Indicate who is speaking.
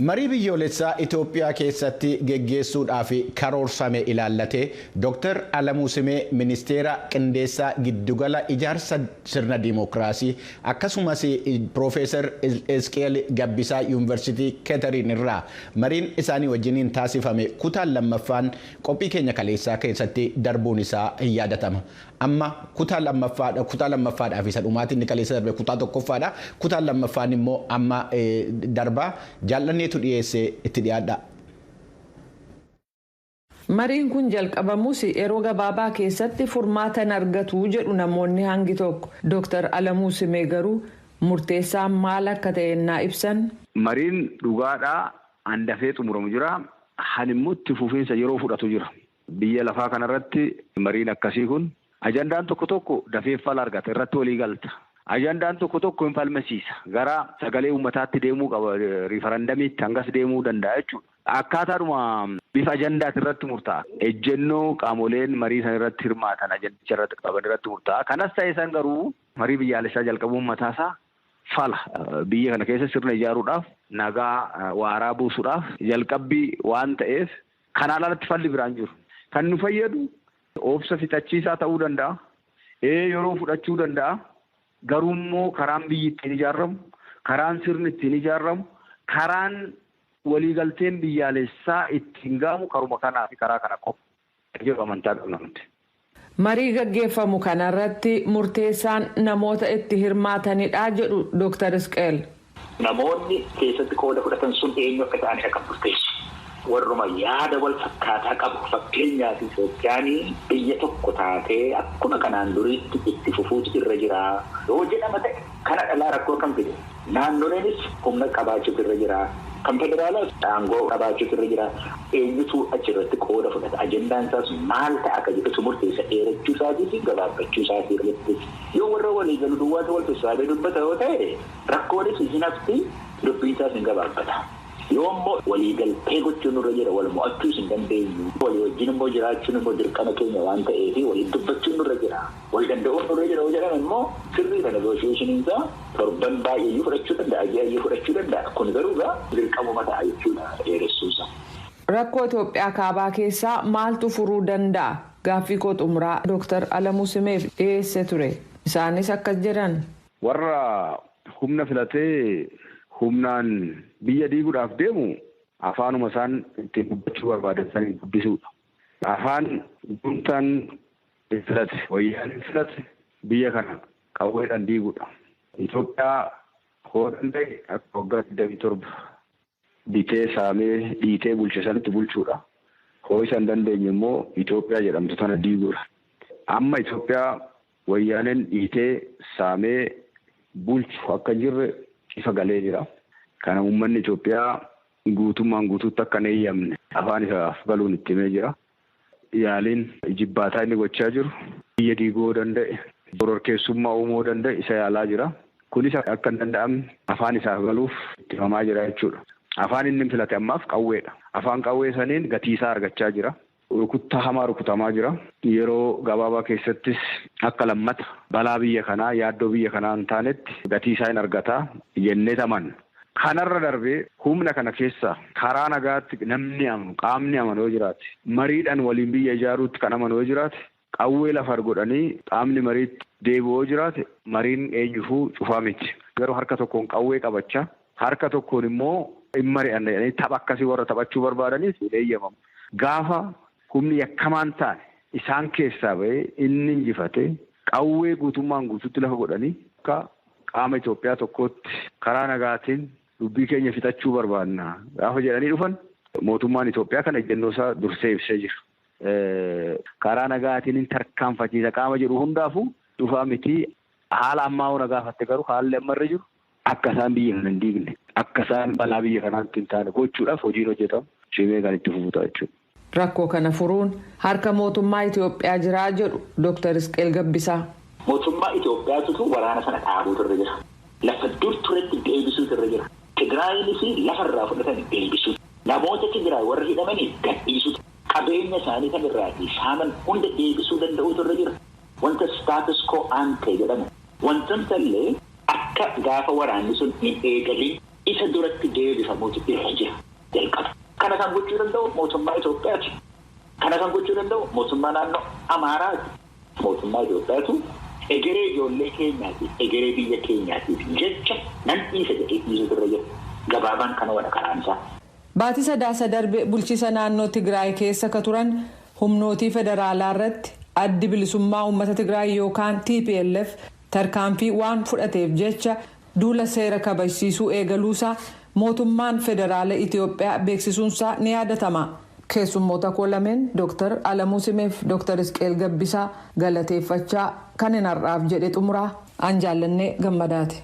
Speaker 1: Marii biyyoolessaa Itoophiyaa keessatti geggeessuudhaaf karoorsame ilaallatee Dr. Alamuu Simee, ministeera qindeessaa giddugala ijaarsa sirna diimokiraasii, akkasumas Piroofeesar Isqeel Gabbisaa Yuunivarsiitii Keetariin irraa mariin isaanii wajjiniin taasifame kutaan lammaffaan qophii keenya kaleessaa keessatti darbuun isaa hin yaadatama. Amma kutaa lammaffaadhaaf isa dhumaatiin inni kaleessa darbe kutaa tokkoffaadha. Kutaan lammaffaan immoo amma darbaa jaallanneetu dhiyeessee itti dhiyaadha.
Speaker 2: Mariin kun jalqabamus yeroo gabaabaa keessatti furmaata hin argatu jedhu namoonni hangi tokko. Dr. Alamuu Simee garuu murteessaan maal akka ta'e naa ibsan.
Speaker 3: Mariin dhugaadhaa handafee xumuramu jira. Han immoo itti fufiinsa yeroo fudhatu jira. Biyya lafaa kanarratti mariin akkasii kun ajandaan tokko tokko dafee fala argata, irratti walii galta. Ajandaan tokko tokko hin falmasiisa. Gara sagalee uummataatti deemuu qaba, riifarandamiitti hangas deemuu danda'a jechuudha. Akkaataadhuma bifa ajandaati irratti murtaa'a. Ejjennoo qaamoleen marii san irratti hirmaatan ajandicha irratti qaban irratti murtaa'a. Kanas ta'e san garuu marii biyyaalessaa jalqabuun mataasaa fala. Biyya kana keessa sirna ijaaruudhaaf, nagaa waaraa buusuudhaaf jalqabbii waan ta'eef kanaan alatti falli biraan jiru. Kan nu fayyadu obsa fixachiisaa ta'uu danda'a. Yeroo fudhachuu danda'a. Garuu immoo karaan biyyi ittiin ijaaramu, karaan sirni ittiin ijaaramu, karaan waliigalteen biyyaalessaa ittiin ga'amu karuma kanaa fi karaa kana qofa. Jedhu amantaa qabna nuti.
Speaker 2: Marii gaggeeffamu kanarratti murteessaan namoota itti hirmaatanidha jedhu Dr. Isqeel.
Speaker 4: Namoonni keessatti qooda fudhatan sun eenyu akka ta'anidha kan murteessu. Warruma yaada wal fakkaataa qabu, fakkeenyaaf Itoophiyaan biyya tokko taatee akkuma kanaan duriitti itti fufuutu irra jira yoo jedhama ta'e, kana dhalaa rakkoo kan fide, naannoleenis humna qabaachuutu irra jira, kan federaalaas aangoo qabaachuutu irra jira, eenyutu achirratti qooda fudhata, ajandaan isaas maal ta'a akka jedhutu murteessa dheerachuu isaatii fi gabaabbachuu isaatii irratti. Yoo warra walii galu duwwaatu wal sassaabee dubbata yoo ta'e, rakkoonis hin hafti, dubbiin isaas hin gabaabbata. Yoo immoo waliigaltee gochuun nurra jira, wal mo'achuus hin dandeenyu, walii wajjin immoo jiraachuun immoo dirqama keenya waan ta'eef waliin dubbachuun nurra jira, wal danda'uun nurra jira yoo jedhame immoo sirriidha. Negotiationiin isaa torban baay'eeyyuu fudhachuu danda'a, ji'ayyuu fudhachuu danda'a. Kun garuu egaa dirqamuma ta'a jechuudha dheeressuusa.
Speaker 2: Rakkoo Itoophiyaa kaabaa keessaa maaltu furuu danda'a? Gaaffii koo xumuraa Dr. Alamuu Simeef dhiyeesse ture. Isaanis akkas jedhan.
Speaker 3: Warra humna filatee humnaan biyya diiguudhaaf deemu afaanuma isaan ittiin dubbachuu barbaadan saniin dubbisuudha. Afaan juntaan filate, Wayyaaneen filate, biyya kana qawweedhaan diiguudha. Itoophiyaa hoo danda'e akka waggaa 27 bitee, saamee, dhiitee bulche sanitti bulchuudha. Hoo isa hin dandeenye immoo Itoophiyaa jedhamtu tana diiguudha. Amma Itoophiyaa Wayyaaneen dhiitee saamee bulchu akka hin jirre ifa galee jira. Kana uummanni Itoophiyaa guutummaan guutuutti akka hin eeyyamne afaan isaaf galuun itti himee jira. Yaaliin jibbaataa inni gochaa jiru biyya diiguu danda'e, shororkeessummaa uumuu danda'e isa yaalaa jira. Kunis akka hin danda'amne afaan isaaf galuuf itti himamaa jira jechuudha. Afaan inni filate ammaaf qawweedha. Afaan qawwee saniin gatii isaa argachaa jira. Rukuttaa hamaa rukutamaa jira. Yeroo gabaabaa keessattis akka lammata balaa biyya kanaa, yaaddoo biyya kanaa hin taanetti gatii isaa hin argataa jennee tamanna. Kanarra darbee humna kana keessa karaa nagaatti namni amanu, qaamni amanu yoo jiraate, mariidhaan waliin biyya ijaaruutti kan amanu yoo jiraate, qawwee lafa godhanii qaamni mariitti deebi'u yoo jiraate, mariin eenyufuu cufaa miti. Garuu harka tokkoon qawwee qabachaa, harka tokkoon immoo hin mari'anna jedhanii tapha akkasii warra taphachuu barbaadaniif hin eeyyamamu. Gaafa humni yakkamaan taane isaan keessaa bahee inni injifate qawwee guutummaan guutuutti lafa godhanii akka qaama Itoophiyaa tokkootti karaa nagaatiin dubbii keenya fixachuu barbaanna gaafa jedhanii dhufan, mootummaan Itoophiyaa kana ejjennoo isaa dursee ibsee jira. Karaa nagaatiin hin tarkaanfachiisa qaama jedhu hundaafuu dhufaa miti. Haala ammaa hoo na gaafatte garuu, haalli amma irra jiru akka isaan biyya kana hin diigne, akka isaan balaa biyya kanaatti hin taane gochuudhaaf hojiin hojjetamu cimee kan itti fufu ta'a jechuudha.
Speaker 2: Rakkoo kana furuun harka mootummaa Itoophiyaa jiraa jedhu Dr. Isqeel Gabbisaa.
Speaker 4: Mootummaa Itoophiyaatutu waraana sana dhaabuutu irra jira. Lafa dur turetti deebisuutu irra jira. Tigraayinis lafa irraa fudhatan deebisuu. Namoota Tigraay warra hidhamanii gadhiisuutu. Qabeenya isaanii kan irraatii saaman hunda deebisuu danda'uutu irra jira. Wanta status quo ante jedhamu. Wantoota illee akka gaafa waraanni sun hin eegalin. Isa duratti deebifamuutu irra jira jalqaba. Kana kan gochuu danda'u mootummaa Itoophiyaati. Kana kan gochuu danda'u mootummaa naannoo Amaaraati. Mootummaa Itoophiyaatu egeree ijoollee keenyaatiif, egeree biyya keenyaatiif jecha nan dhiisa jedhee dhiisuutu irra jira. Gabaabaan kana wada karaan isaa.
Speaker 2: Baatii Sadaasa darbe bulchiisa naannoo Tigraay keessa ka turan humnootii federaalaa irratti Addi Bilisummaa Uummata Tigraay yookaan TPLF tarkaanfii waan fudhateef jecha duula seera kabajsiisuu eegaluusaa mootummaan federaala Itiyoophiyaa beeksisuunsaa ni yaadatama. Keessummoota koo lameen Dr. Alamuu Simeef Dr. Isqeel Gabbisaa galateeffachaa kanin har'aaf jedhe xumuraa, an Jaallannee Gammadaati.